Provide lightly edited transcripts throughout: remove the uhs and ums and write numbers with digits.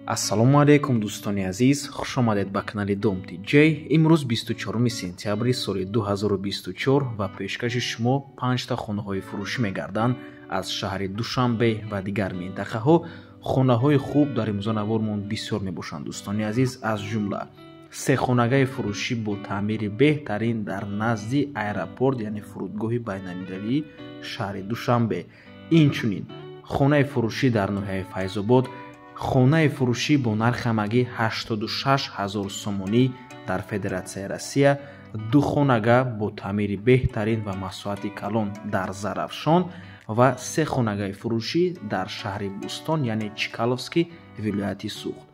Ассалому алайкум дӯстони азиз, хуш омадед ба канали Дом ТЖ. Имрӯз 24 сентябри соли 2024 ва пешкаши шумо 5та хонаҳои фурӯшӣ мегарданд аз шаҳри Душанбе ва дигар минтақаҳо. Хонаҳои хуб дар имрӯза навормон бисёр мебошанд дӯстони азиз, аз ҷумла се хонагаи фурӯшӣ бо таъмири беҳтарин дар назди аэропорт, яъне фурудгоҳи байналмилалии шаҳри Душанбе. Инчунин хонаи фурӯшӣ дар ноҳияи Файзобод, хонаи фурӯшӣ бо нархи ҳамагӣ 86 ҳазор сомонӣ дар Федератсияи Россия, ду хонага бо таъмири беҳтарин ва масоҳати калон дар Зарафшон ва се хонагаи фурӯшӣ дар шаҳри Бӯстон, яъне Чкаловский, вилояти Суғд.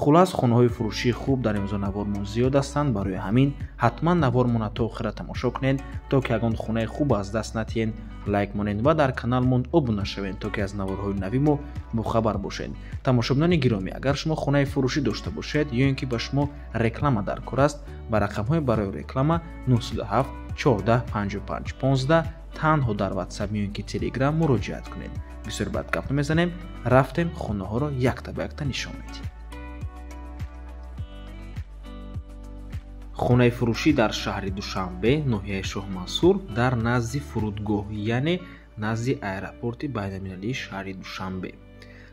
Хулас, хонаҳои фурӯшии хуб дар имрӯза навормон зиёд ҳастанд. Барои ҳамин ҳатман навормонро то охира тамошо кунед, то ки ягон хонаи хуб аз даст натиҳед. Лайк монед ва дар каналмон обуна шавед, то ки аз наворҳои нави мо бохабар бошед. Тамошобинони гиромӣ, агар шумо хонаи фурӯшӣ дошта бошед ё ин ки ба шумо реклама дар кор аст, ба рақамҳои барои реклама 907 14 55 15 танҳо дар WhatsApp ё ин ки Telegram муроҷиат кунед. Бисёр бад гап намезанем, рафтем хонаҳоро якта ба якта нишон медиҳем. Хонаи фурӯшӣ дар шаҳри Душанбе, ноҳияи Шоҳмансур, дар назди фурудгоҳ, яъне назди аэропорти байналмилалии шаҳри Душанбе.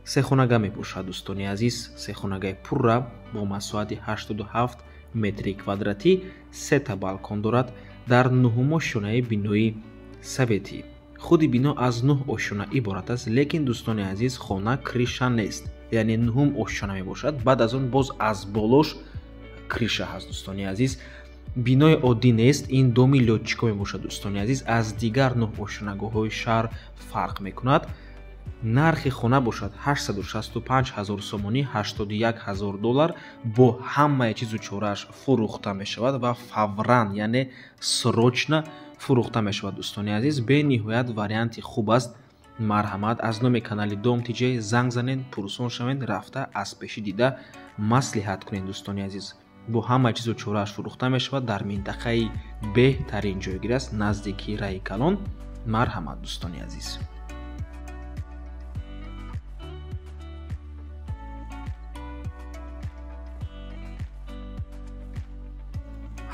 Се хонага мебошад дӯстони азиз, се хонагаи пурра бо масоҳати 87 метри квадратӣ, сета балкон дорад, дар нуҳум ошёнаи бинои советӣ. Худи бино аз 9 ошёна иборат аст, лекин дӯстони азиз, хона криша нест, яъне нуҳум ошёна мебошад. Баъд аз он боз аз болош криша ҳаст дӯстони азиз. Бинои оддӣ нест, ин доми лётчико мебошад дӯстони азиз, аз дигар 9 ошёнагоҳҳои шаҳр фарқ мекунад. Нархи хона бошад 865 ҳазор сомонӣ, 81 ҳазор доллар, бо ҳамаи чизу чорааш фурӯхта мешавад ва фавран, яъне срочно фурӯхта мешавад дӯстони азиз. Бениҳоят варианти хуб аст. Марҳамат, аз номи канали Дом ТЖ занг занед, пурсон шавед, рафта аз пешӣ дида маслиҳат кунед дӯстони азиз. Бо ҳама чизу чорааш фурӯхта мешавад, дар минтақаи беҳтарин ҷойгир аст, наздики раи калон. Марҳамат дӯстони азиз.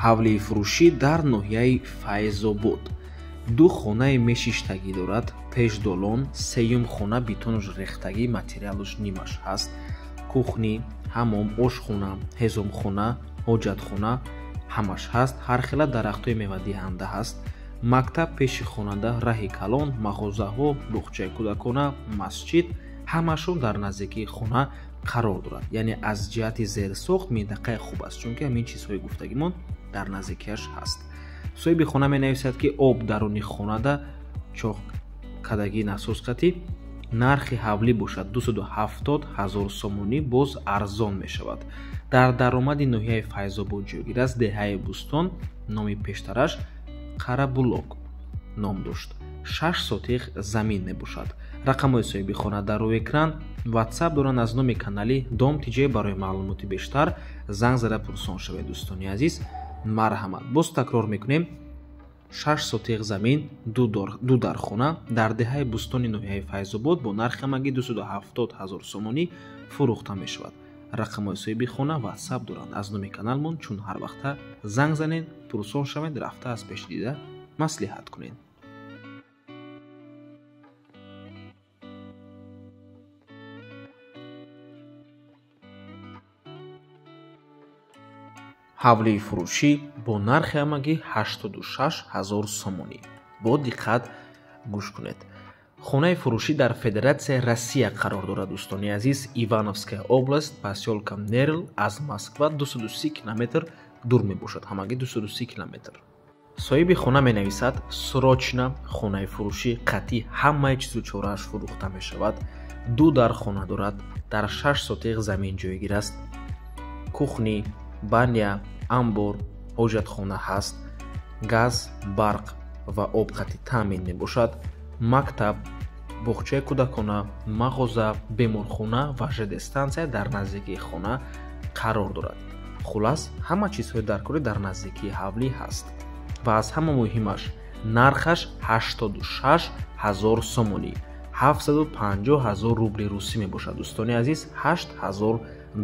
Ҳавлии фурӯшӣ дар ноҳияи Файзобод ду хонаи мешиштагӣ дорад, пешдолон, сеюм хона бетонуш рехтагӣ, материалуш нимаш ҳаст, кухни, ҳамом, ошхона, ҳезумхона, ҳоҷатхона ҳамаш ҳаст, ҳар хела дарахтҳои мевадиҳанда ҳаст, мактаб пеши хонанда, раҳи калон, мағозаҳо, боғчаи кӯдакона, масҷид ҳамашон дар наздикии хона қарор дорад. Яъне аз ҷиҳати зерсохт минтақаи хуб аст, чунки ҳамин чизҳои гуфтагимон дар наздикиаш ҳаст. Соҳиби хона менависад, ки об даруни хонада чоҳ кадагӣ насос қатӣ. Нархи ҳавлӣ бошад 270 ҳазор сомонӣ, боз арзон мешавад. Дар даромади ноҳияи Файзобод ҷойгир аст, деҳаи Бӯстон, номи пештараш Қарабулок ном дошт. 6 сотих замин мебошад. Рақамҳои соҳиби хона дар рӯи экран, WhatsApp доранд аз номи канали Дом ТЖ. Барои маълумоти бештар занг зада пурсон шавед дӯстони азиз. Марҳамат, боз такрор мекунем, 6 сотих замин, ду дархона дар деҳаи Бӯстони ноҳияи Файзобод бо нархи ҳамагӣ 270 ҳазор сомонӣ фурӯхта мешавад. Рақамҳои соҳиби хона WhatsApp доранд аз номи каналмон, чун ҳар вақта занг занед, пурсон шавед, рафта аз пеш дида маслиҳат кунед. Ҳавлии фурӯшӣ бо нархи ҳамагӣ 86 ҳазор сомонӣ. Бо диққат гӯш кунед. Хонаи фурӯшӣ дар Федератсияи Россия қарор дорад дӯстони азиз, Ивановская область, посёлка Нерл, аз Москва 230 километр дур мебошад, ҳамагӣ 230 километр. Соҳиби хона менависад, срочно хонаи фурӯшӣ қатъи ҳамаи чизу чорааш фурӯхта мешавад. Ду дар хона дорад, дар 6 сотих замин ҷойгир аст, кухни, баня, амбор, ҳоҷатхона ҳаст, газ, барқ ва об қатъи таъмин мебошад, мактаб, боғчаи кӯдакона, мағоза, беморхона ва ЖД-стансия дар наздикии хона қарор дорад. Хулас, ҳама чизҳои даркорӣ дар наздикии ҳавлӣ ҳаст ва аз ҳама муҳимаш нархаш 86 ҳазор сомонӣ, 750 ҳазор рубли русӣ мебошад дӯстони азиз, 8 ҳазор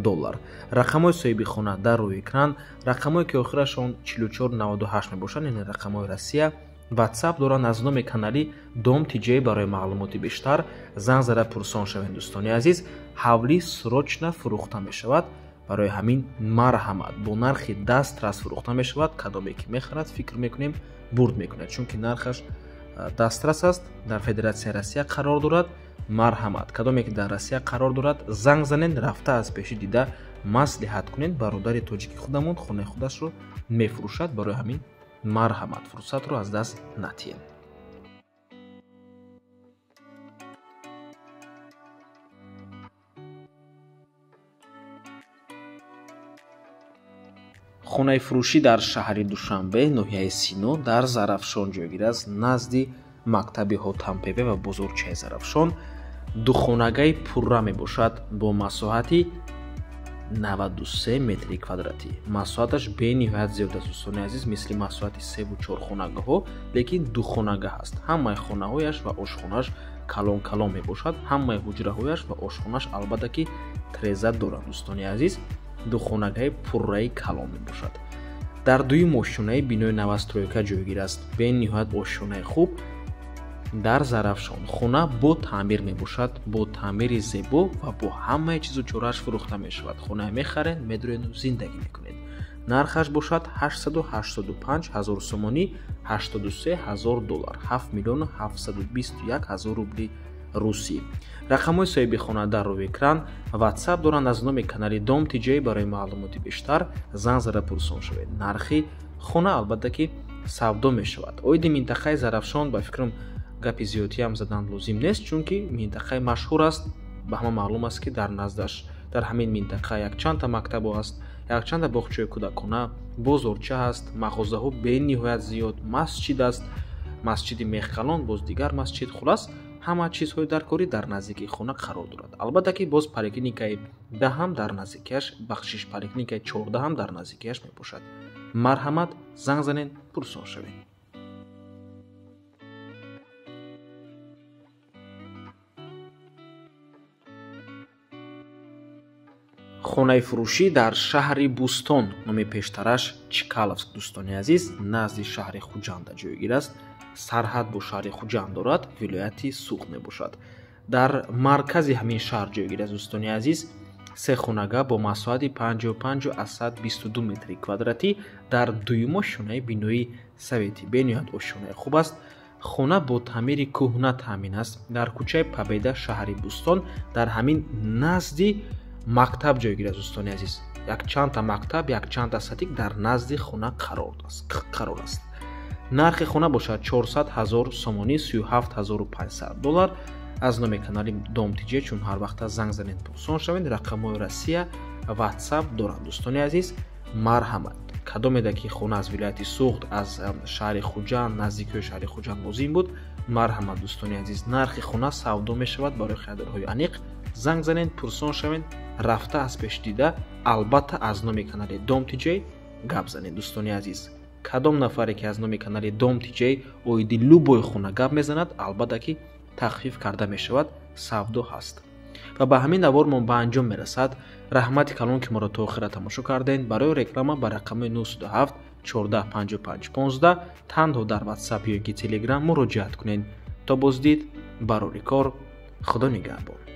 доллар. Рақамҳои соҳиби хона дар рӯи экран, рақамҳое ки охирашон 4498 мебошанд, яъне рақамҳои Россия. WhatsApp доранд аз номи канали Дом ТЖ. Барои маълумоти бештар занг зада пурсон шавед дӯстони азиз. Ҳавлӣ срочно фурӯхта мешавад, барои ҳамин марҳамат, бо нархи дастрас фурӯхта мешавад. Кадоме ки мехарад, фикр мекунем, бурд мекунад, чунки нархаш дастрас аст, дар Федератсияи Россия қарор дорад. Марҳамат, кадоме ки дар Россия қарор дорад, занг занед, рафта аз пеши дида маслиҳат кунед. Бародари тоҷики худамон хонаи худашро мефурӯшад, барои ҳамин марҳамат, фурсатро аз даст натиҳед. Хонаи фурӯшӣ дар шаҳри Душанбе, ноҳияи Сино, дар Зарафшон ҷойгир аст, назди мактаби Ҳотампеве ва бозорчаи Зарафшон. Духонагаи пурра мебошад бо масоҳати 93 метри квадратӣ. Масоҳаташ бениҳоят зиёд аст дӯстони азиз, мисли масоҳати 3-4 хонагаҳо, лекин духонага ҳаст. Ҳамаи хонаҳояш ва ошхонааш калон калон мебошад, ҳамаи ҳуҷраҳояш ва ошхонааш албатта ки треза доранд дӯстони азиз. Духонагаи пурраи калон мебошад. Дар дуюм ошёнаи бинои новостройка ҷойгир аст, бениҳоят ошёнаи хуб дар Зарафшон. Хона бо таъмир мебошад, бо таъмири зебо ва бо ҳамаи чизу чорааш фурӯхта мешавад. Хона мехаред, медуреду зиндагӣ мекунед. Нархаш бошад 885 ҳазор сомонӣ, 83 ҳазор доллар, 7 миллиону 721 ҳазор рубли русӣ. Рақамҳои соҳиби хона дар рӯи экран, WhatsApp доранд аз номи канали Дом ТЖ. Барои маълумоти бештар занг зада пурсон шавед. Нархи хона албатта ки савдо мешавад. Оиди минтақаи Зарафшон ба фикрам гапи зиёдиам задан лозим нест, чунки минтақаи машҳур аст. Ба ҳама маълум аст ки дар наздаш дар ҳамин минтақа якчандта мактабо аст, якчандта боғчаи кӯдакона, бозорча ҳаст, мағозаҳо бениҳоят зиёд, масҷид аст, масҷиди Мехкалон, боз дигар масҷид. Хулас, ҳама чизҳои даркорӣ дар наздикии хона қарор дорад. Албатта ки боз поликлиникаи 10 ҳам дар наздикиаш, бахшиш, поликлиникаи 14 ҳам дар наздикиаш мебошад. Марҳамат, занг занед, пурсон шавед. Хонаи фурӯшӣ дар шаҳри Бӯстон, номи пештараш Чкаловск дӯстони азиз, назди шаҳри Хуҷанда ҷойгир аст. Сарҳад бо шаҳри Хуҷанд дорад, вилояти Суғд мебошад. Дар маркази ҳамин шаҳр ҷойгир аст дӯстони азиз. Се хонага бо масоҳати 55,22 метри квадратӣ дар дуюм ошёнаи бинои советӣ. Бениҳоят ошёнаи хуб аст. Хона бо таъмири кӯҳна таъмин аст. Дар кӯчаи Победа шаҳри Бӯстон, дар ҳамин назди мактаб ҷойгир аст дӯстони азиз. Якчандта мактаб, якчандта садик дар назди хона қарор аст. Нархи хона бошад 400 ҳазор сомонӣ, 37 500 доллар. Аз номи канали Дом ТЖ, чун ҳар вақта занг занед, пурсон шавед. Рақамҳои Россия, WhatsApp доранд дӯстони азиз. Марҳамат, кадомеда ки хона аз вилояти Суғд, аз шаҳри Хуҷанд, наздикиҳои шаҳри Хуҷанд лозим буд, марҳамат дӯстони азиз. Нархи хона савдо мешавад. Барои харидорҳои аниқ занг занед, пурсон шавед, рафта аз пеш дида, албатта аз номи канали Дом ТЖ гап занед дӯстони азиз. Кадом нафаре ки аз номи канали Дом ТЖ оиди любой хона гап мезанад, албатта ки тахфиф карда мешавад, савдо ҳаст. Ва ба ҳамин навормон ба анҷом мерасад. Раҳмати калон, ки моро то охира тамошо кардем. Барои реклама ба рақами 907 14 55 15 танҳо дар WhatsApp ё ки Telegram муроҷиат кунед. То боздид, барори кор, Худо нигаҳбон.